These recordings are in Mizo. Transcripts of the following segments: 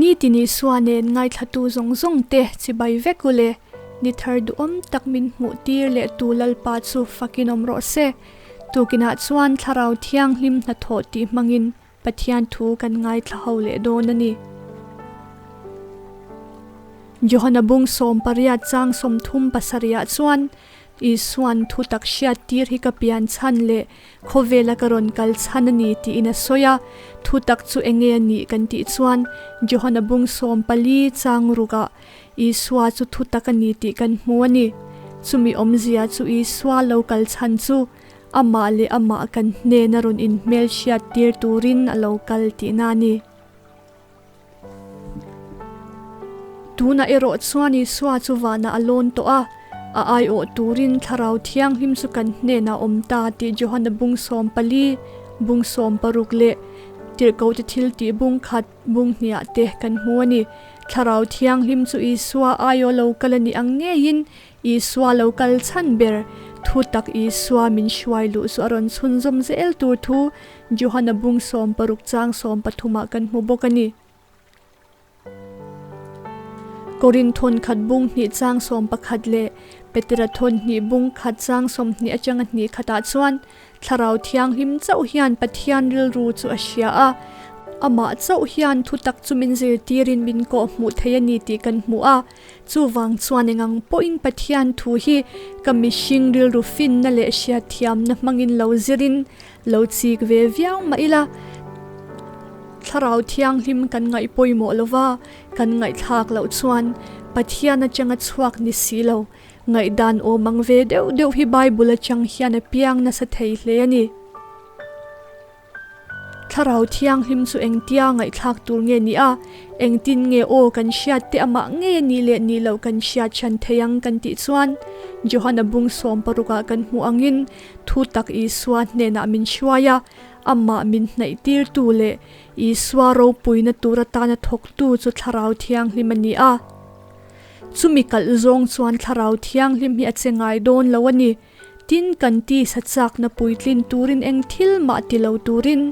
Nitin Isua nen ngaithlatu zawng zawng te chibai vek u le, ni thar duhawm tak min hmuh tir leh tu Lalpa chu fakin awm rawh se. Tukinah chuan Thlarau Thianghlim hnathawh tih hmangin Pathian thu kan ngaithla ho leh dawn a ni. Johana bung 18 chang 37 ah chuan Isua'n thutak hriat tir hi ka pian chhan leh khawvela ka rawn kal chhan a ni tiin a sawi a. Thutak chu enge a nih kan tih chuan Johana bung 14 chang rukah Isua chu thutak a ni tih kan hmu a ni. Chumi awmzia chu Isua lo kal chhan chu amah leh amah kan hnena rawn inhmel hriat tir turin a lo kal tihna a ni. Tunah erawh chuan Isua chu vanah a lawn tawh a, a aiawh turin Thlarau Thianghlim chu kan hnenah a awm ta tih Johana bung 14, bung 16 leh Tirhkohte thiltih bung khat bung hniah te kan hmu a ni. Thlarau Thianghlim chu Isua aiawh lo kal a nih ang ngeiin Isua lo kal chhan ber thu tak Isua min hruai luh chu a rawn chhunzawm zel tur thu Johana bung 16 chang 13 ah kan hmu bawk a ni. Korin thawn khat bung hnih chang 11 leh Petera thawn hnih bung khat chang 20 atanga hnih khatah chuan Thlarau Thianghlim chauh hian Pathian rilru chu a hria a, amah chauh hian thutak chu min zirtirin min kawh hmuh thei a ni tih kan hmu a. Chuvang chuan engang pawhin Pathian thu hi ka mihring rilru finna leh hriatthiamna hmangin lo zirin lo chik ve viau mah ila, Thlarau Thianghlim kan ngaih pawimawh lova kan ngaihthlak loh chuan Pathian atanga chhuak ni si lo, ngaihdan awm ang ve deuh deuh hi Bible atang hian a piang nasa thei hle a ni. Thlarau Thianghlim chu engtia ngaihthlak tur nge ni a, engtin nge aw kan hriat te amah ngei a nih leh nih loh kan hriat hran thei ang kan tih chuan Johana bung 16 ah kan hmuh angin thu tak Isua hnenah min hruai a, amah min hnaih tirtu leh Isua ropuina tur atana thawktu chu Thlarau Thianghlim a ni a. Chumi kalh zawng chuan Thlarau Thianghlim hi a che ngai dawn lo a ni. Tin, kan tisa chakna puitlin turin eng thil mah ti lo turin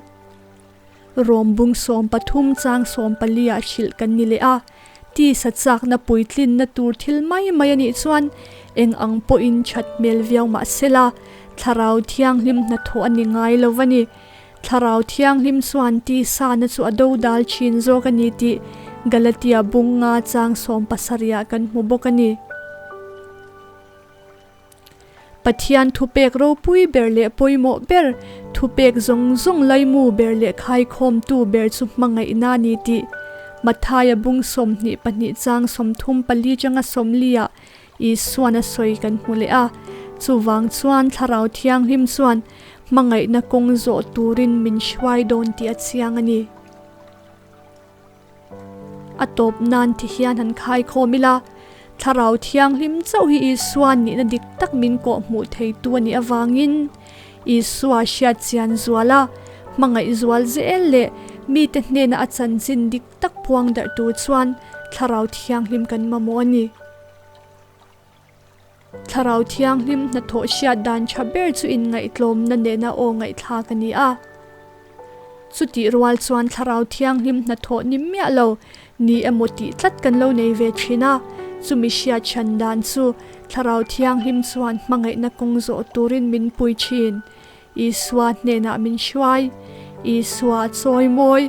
Rom bung 13 chang 14 ah hrilh kan ni leh a. Tisa chakna puitlinna tur thil mai mai a nih chuan eng ang pawhin that hmel viau mah sela, Thlarau Thianghlim hnathawh a ni ngai lo a ni. Thlarau Thianghlim chuan tisana chu a dodal thin zawk a ni tih Galatia bung nga chang 17 ah kan hmu bawk a ni. Pathian thupek ropui ber leh pawimawh ber, thupek zawng zawng laimu ber leh khaikhawmtu ber chu hmangaihna a ni tih Mathaia bung 22 chang 34 changa 40 ah Isuan a sawi kan hmu leh a. Chuvang chuan Thlarau Thianghlim chuan hmangaihna kawng zawh turin min hruai dawn tih a chiang a ni. A tawp nan ti hian han khaikhawm ila, Thlarau Thianghlim chauh hi Isua nihna dik tak min kawh hmuh theitu a nih avangin Isua hriat chian zual a, hmangaih zual zel leh mite hnena a chanchin dik tak puang darh tur chuan Thlarau Thianghlim kan mamawh a ni. Thlarau Thianghlim hnathawh hriat dan tha ber chu inngaihtlawmna nena aw ngaihthlak a ni a. Chutih rual chuan Thlarau Thianghlim hnathawh ni miah lo ni emaw tih tlat kan lo nei ve thin a, chumi hriat hran dan chu Thlarau Thianghlim chuan hmangaihna kawng zawh turin min pui thin. Isua hnenah min hruai, Isua a chawi mawi,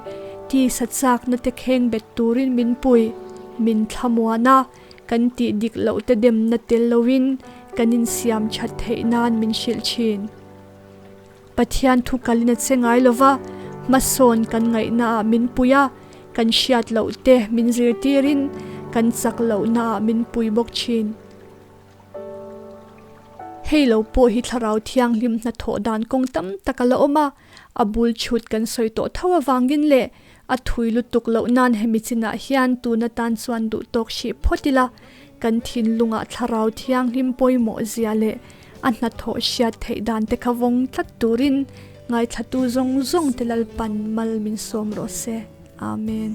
tisa chakna te kheng bet turin min pui, min thlamuan a. Kan tih dik loh te demna tel loin kan insiam that theih nan min hrilh thin. Pathian thu kalin a che ngai lova, hmasawn kan ngaihnaah min pui a, kan hriat loh te min zirtirin kan chak lohnaah min pui bawk thin. Hei lo pawh hi Thlarau Thianghlim hnathawh dan kawng tam tak a la awm a, a bul chhut kan sawi tawh tho avangin leh a thui lutuk loh nan hemi chinah hian tun atan chuan duh tawk hrih phawt ila, kan thinlungah Thlarau Thianghlim pawimawh zia leh a hnathawh hriat theih dan te kha vawng tlat turin ngaithlatu zawng zawng te Lalpan mal min sawm rawh se. Amen.